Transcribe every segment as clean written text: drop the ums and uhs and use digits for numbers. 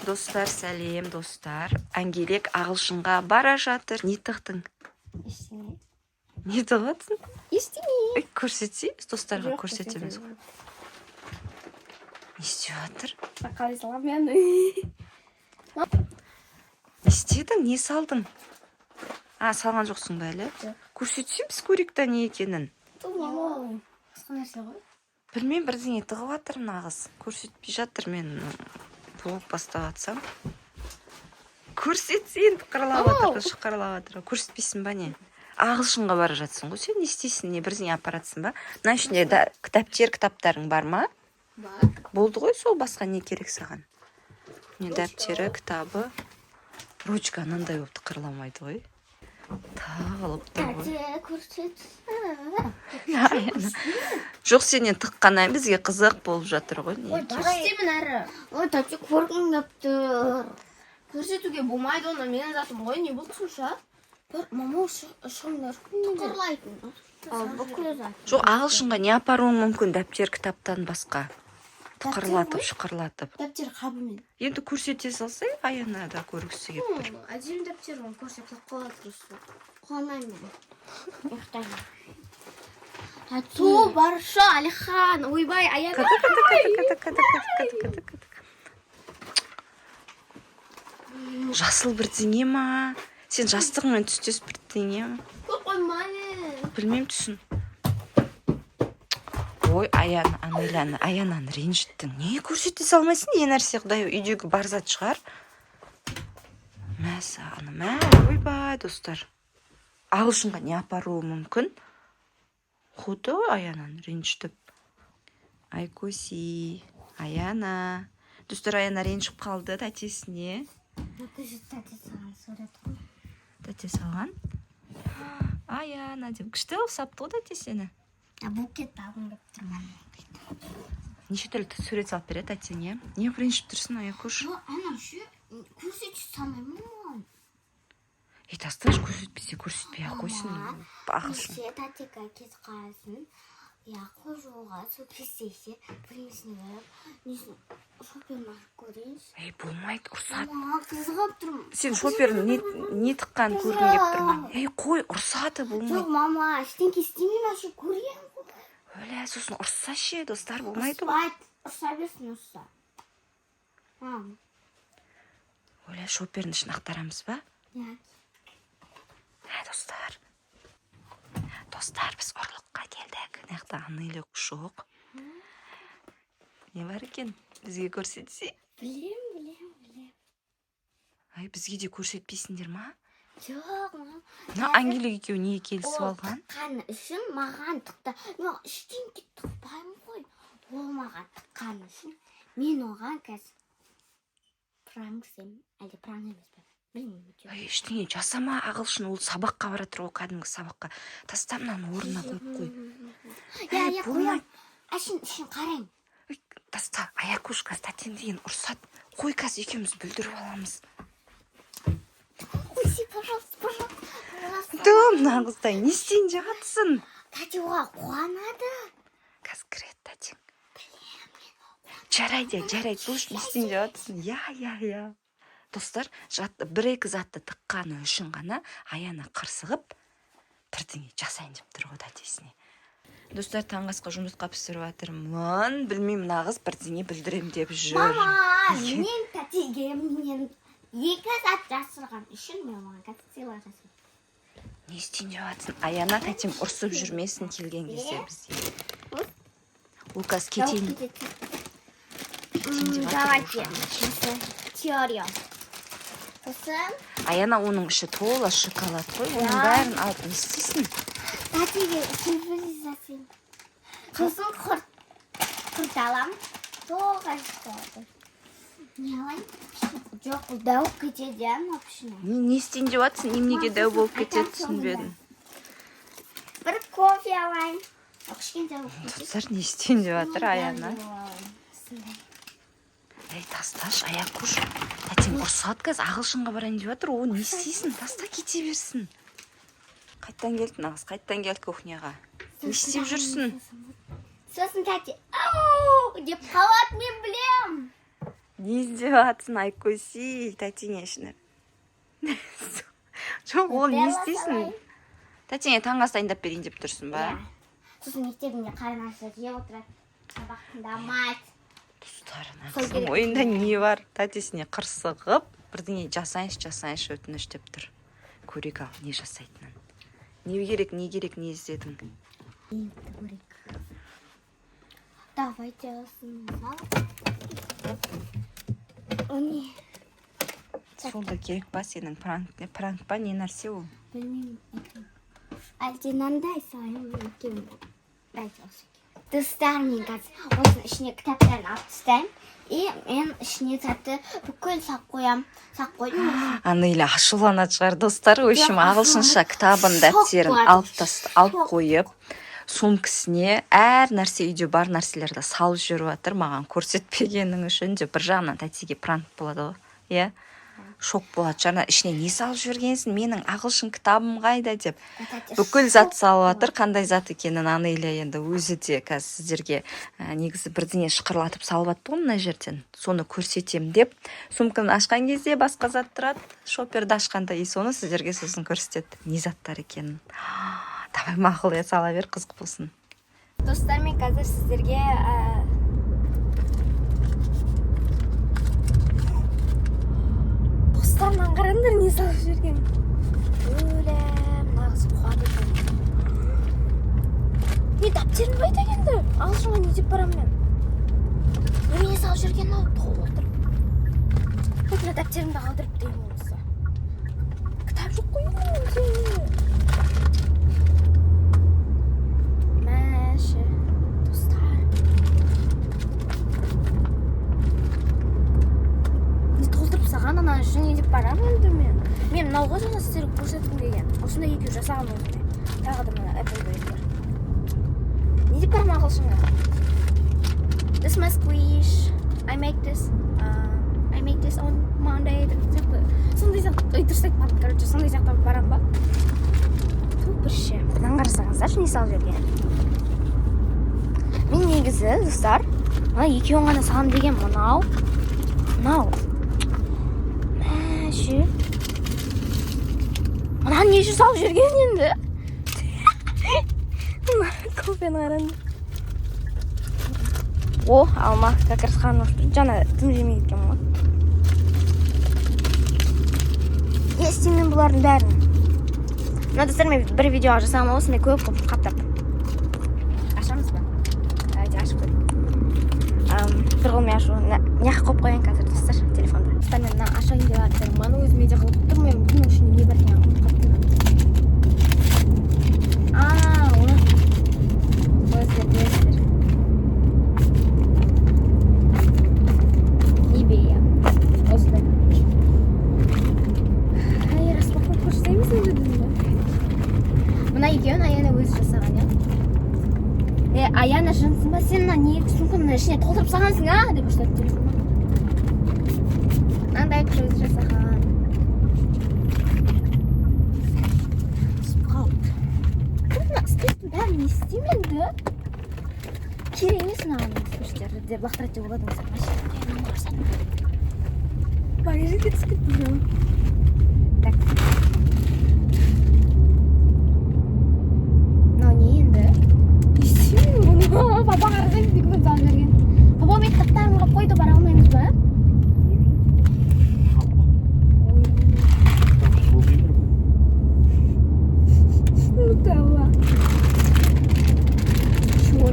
Достар, сәлем, достар! Әңгелек ағылшынға бара жатыр. Не тықтың? Ештеңе. Не тығып жатсың? Ештеңе. Ей, көрсетсей, достарға. Жоқ, көрсетеміз ғой. Не істеп жатыр? Қалай саламын мен? Не істедің, не салдың? А, салған жоқсың ба әлі? Жоқ. Көрсетсей, біз көрейік та не екенін. Бұл басқа нәрсе ғой. Білмеймін, бірдеңе тығып жатыр мына қыз, көрсетпей жатыр. Мен влог бастап жатсам, көрсетсе, енді тықырлап жатыр, шықырлап жатыр. Көрсетпейсің ба, не? Ағылшынға бара жатсың ғой сен, не істейсің? Не, бірдеңе апаратсың ба? Мына ішінде да, кітаптер, кітаптарың бар ма? Бар. Болды ғой сол, басқа не керек саған? Не, дәптері, кітабы, ручка. Анандай болып тықырламайды ғой, тығылып тұр ғой. Тәте, көрсет. Жоқ, сенен тыққаннан бізге қызық болып жатыр ғой, не? Ой, істеймін әрі. Ой, тәте, көргім келіп тұр. Көрсетуге болмайды оны, менің затым ғой, не болды сонша? Бір мама шығыңдар. Тықырлайтын. Ал бүкіл зат. Жоқ, ағылшынға не апаруың мүмкін дәптер, кітаптан басқа, тықырлатып, шықырлатып? Дәптер қабымен. Енді көрсете салсай, Аяна да көргісі келіп тұр. Әдемі дәптер, оны көрсе, құлап қалады просто. Қуанамын мен. Ұйықтаймын. Тәте. Ту, барша, Алихан, ойбай, Аяна. Ката, ката, ката, ката, ката, ката, ката, ката. Жасыл бірдеңе ма? Сен жастығыңмен түстес бірдеңе ма? Көп қойма мен. Білмеймін түсін. Ой, Аяна, Анеляны, Аянаны ренжіттің. Не, көрсете салмайсың? Не нәрсе, құдай, үйдегі бар зат шығар. Мә саған, мә, ойбай, достар, ағылшынға не апаруы мүмкін? Худы Аянаны ренжітіп. Айкоси, Аяна. Достар, Аяна ренжіп қалды тәтесіне. Тәте, тәте саған сурет қой. Тәте салған Аяна деп күшті ұқсапты ғой тәте сені. А, букет алғым келіп тұр маған. Неше түрлі сурет салып береді тәтеңе. Не ренжіп тұрсың, Аякуш? Жоқ, ана ше, көрсете салмаймын ғой. Ей, тасташы, көрсетпесе, көрсетпей ақ қойсын. Ағылшын. Кеше тәтеге кетіп қалсын. Я қол жууға сол кезде ше бөлмесіне барып, несін, шоперін ашып көрейінші. Ей, болмайды, ұрсады. Мама, қызығып тұрмын. Сен шопердің не тыққанын көргің келіп тұр ма? Ей, қой, ұрсады. Жоқ, Болмайды. мама, ештеңке істемеймін, вообще көремін ғой. Өлә, сосын ұрсса ше, достар, болмайды ғой. Ұрыспайды, ұрса берсін, ұрса. Мама, Өлә, шопердің ішін ақтарамыз ба? иә. Ә, достар, достар, біз ұрлыққа келдік. Мына жақта Анеля жоқ. Не бар екен, бізге көрсетсе. Білем, білем, білем. Ай, бізге де көрсетпейсіңдер ма? Жоқ, мама. Мына Ангелик екеуі неге келісіп Ол алған? тыққаны үшін маған тықты. Мен ештеңке тықпаймын ғой. Ол маған тыққаны үшін мен оған қазір пранк істеймін. Әлде пранк емес пе? Білмеймін әйтеуір. Ай, ештеңе жасама. Ағылшын, ол сабаққа бара жатыр ғой, кәдімгі сабаққа. Таста, мынаны орнына қойып қой. Иә, Әй, иә, болмайды. қоямын. Әшейін ішін қараймын. Ой, таста, Аякуш, қазір тәтең деген ұрсады. Қой, қазір екеуміз бүлдіріп аламыз. Қойси, пожалуйста, пожалуйста, пожалуйста. Ту, мына қыздай, не істейін деп жатсың? Тәте оған қуанады. Қазір кіреді тәтең. Жарайды, жарайды, слушай, не істейін деп жатсың? Иә, достар, бір екі затты тыққаны үшін ғана Аяна қырсығып, бірдеңе жасайын деп тұр ғой тәтесіне. Достар, таңғы асқа жұмыртқа пісіріп жатырмын. Білмеймін, мына қыз бірдеңе бүлдірем деп жүр. Мама, мен тәтеге менен екі зат жасырған үшін мен оған қазір сыйлық жасаймын. Не істейін деп жатсың, Аяна? Тәтем ұрсып жүрмесін келген кезде бізде. Ол қазір кетейін, кетейін деп жатыр. Давайте. Уже. Осы теория. Сосын Аяна, оның іші тола шоколад қой, оның бәрін алып не істейсің? Тәтеге сюрприз жасаймын. Сосын құрт аламын. Толған шоколад. Не алайын? Жоқ, бұл дәу кетеді, иә, мына пішіні. Не істейін деп жатсың? Неменеге дәу болып кетеді, Айтамын түсінбедім. Бір кофе алайын. Ал, кішкентай болып кетеді. Достар, не істейін деп жатыр Аяна? Осындай. Ей, тасташы, Аякуш, тәтең ұрсады қазір. Ағылшынға барайын деп жатыр. О, не істейсің? Таста, кете берсін. Қайттан келді мына қыз, қайттан келді кухняға. Не істеп жүрсің? Сосын тәте «Ау!» деп қалады, мен білем. Не істеп жатсың, Айкөси? Тәтеңе ішіне жоқ, ол не Нутелла істейсің? Салайын. Тәтеңе таңғы ас дайындап берейін деп тұрсың ба? Иә. Сосын мектебінде қарны ашса, жеп отырады, сабақ тыңдамайды. Достар, ана Сол қыздың керек. ойында не бар? Тәтесіне қырсығып, бірдеңе жасайыншы, жасайыншы, өтініш деп тұр. Көрейік, ал, не жасайтынын. Не керек, не керек, не іздедің? Енді көрейік. Давайте осыны салып. О, не? Сол да керек па сенің? Пранк не, пранк па, не нәрсе ол? Білмеймін. Әлде мынандай салайын ба екеуін? Давайте осы екеуін. Достар, мен қазір осының ішіне кітаптарын алып тастаймын. И мен ішіне затты бүкіл салып қоямын. Салып қойдым. Анеля ашуланатын шығар, достар. В общем, Жоқ, ағылшынша ашуланбайды. Кітабын, Шок дәптерін болады. алып алып Шок. қойып, сумкасіне әр нәрсе, үйде бар нәрселерді салып жүріп жатыр, маған көрсетпегенің үшін деп. Бір жағынан тәтеге пранк болады ғой, иә, шок болады шығар: «Ана ішіне не салып жібергенсің, менің ағылшын кітабым қайда?» деп. Тәте Бүкіл зат салып жатыр. Қандай зат екенін Анеля енді өзі де қазір сіздерге негізі бірдеңе шықырлатып салып жатты ғой мына жерден, соны көрсетем деп сумканы ашқан кезде басқа зат тұрады, шоперді ашқанда, и соны сіздерге сосын көрсетеді, не заттар екенін. Давай, мақұл, иә, сала бер, қызық болсын. Достар, мен қазір сіздерге достар, мынаны қараңдар, не салып жіберген. Өлә, мына қыз қуады екен. Не, дәптерім қайда енді? Ағылшынға не деп барамын мен? Немене салып жүрген мынау толтырып? Тек мына дәптерімді қалдырып деймін болмаса. Кітап жоқ қой енді. Мәші, достар, не толтырып тастаған ана үшін? Не деп барамын енді мен? Мен мынау ғой жаңа сіздерге көрсеткім келген, осындай екеу жасаған өзіме. Тағы да мына Apple бар. Не деп барамын ағылшынға? This my squish. I make this on Monday деген сияқты, сондай сияқты. Ой, дұрыс айтпадым. Короче, сондай сияқты барамын ба? Ту, бірше мынаны қарасаңыздаршы, не салып жіберген. Мен негізі, достар, мына екеуін ғана саламын деген. Мынау, мынау, мәші, мынаны не үшін салып жіберген енді? Мына кофені қараңдар. О, алма, как раз қарным ашып тұр. Жаңа дым жемей кеткенмін ғой. Не істеймін мен бұлардың бәрін? Мына, достар, мен бір видео жасағанмын осындай көп қылып қаптап. Ашамыз ба? Давайте ашып көрейік. Бір қолмен ашу мына жаққа қойып қояйын қазір, достар, телефонды. Достар, мен мына ашайын деп жатырмын, өзіме де қызық тұр. Мен бұның ішінде не бар екенін ұмытып қалыппын. А, оны өздері білесіздер. Нивея осындай. Ай, распаковка жасаймыз енді бүгін. Мына екеуін Аяна өзі жасаған, иә. Е, Аяна, жынсың ба сен? Мына не, сумканың ішіне толтырып салғансың, а, деп ұрсады телефонға. Мынандай өзі жасаған. Түсіп қалды. Мына скотчтың бәрін не істеймін енді? Керек емес маған скотчтерді деп лақтырады деп ойладыңыздар ма? Багажникке түсіп кеттім. Так, мынау не енді? Не істеймін бұны? Папа, қарасаңыз, документ салып жіберген. Папа, мен кітаптарым қалып қойды, бара алмаймыз ба? Ой. Нутелла. Чего?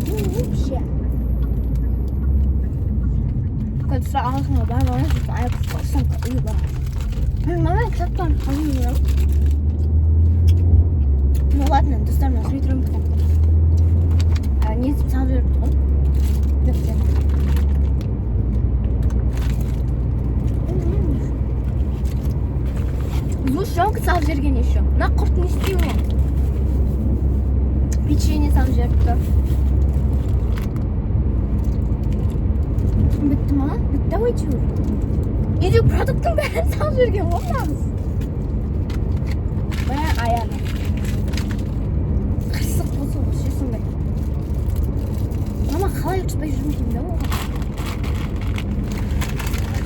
Ну, вообще. Кажется, ағылшынға барып алайын, сосын аяқ сумка үйге барамын. Мама, кітаптарым қалып жүремін. Ну ладно, достар, мен сұрай тұрамын кітапты. Не етіп салып жіберіпті ғой. Дәптер. Сгущенка салып жіберген еще. Мына құрт не істеймін мен? Печенье салып жіберіпті. Бітті ма? Бітті ау әйтеуір. Үйдегі продукттың бәрін салып жіберген ғой мына қыз. Мә, аяғы. Қырсық болса вообще сондай. Қалай ұрыспай жүрмін деймін да оған.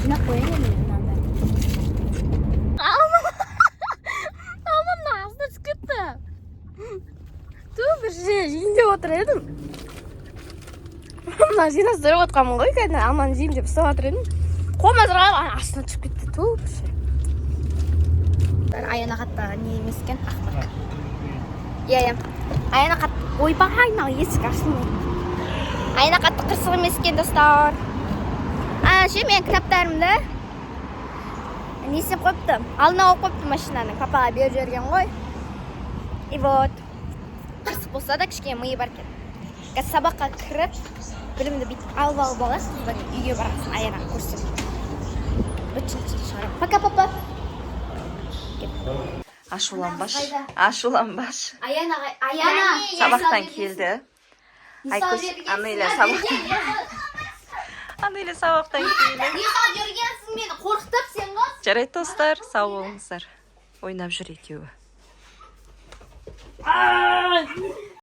Жинап қояйын енді мынаны бәрін. Алма, алма мына астына түсіп кетті. Ту, бір жейін деп отыр едім. Мына жинастырып отқанмын ғой кәдімгі, алманы жеймін деп ұстап жатыр едім. Қолыма сырғанып, ана астына түсіп кетті. Ту, бір Аяна қатты не емес екен, ақымақ. Иә, Аяна қатты, ойбай, мынау есік ашылмайды. Аяна қатты қырсық емес екен, достар. Ана ше, менің кітаптарымды не істеп қойыпты, алдына қойып қойыпты машинаның, папаға беріп жіберген ғой. И вот, қырсық болса да, кішкене миы бар екен. Қазір сабаққа кіріп, білімді бүйтіп алып алайық, содан кейін үйге барасың. Аянаға көрсетемін, быт шығарамын. Пока, папа. Ашуланбашы, ашуланбашы. Аяна, Аяна. Сабақтан келді Айкөз. Анеля сабақтан, Анеля сабақтан келді. Не салып жібергенсің мені қорқытып сен ғой. Жарайды, достар, сау болыңыздар. Ойнап жүр екеуі.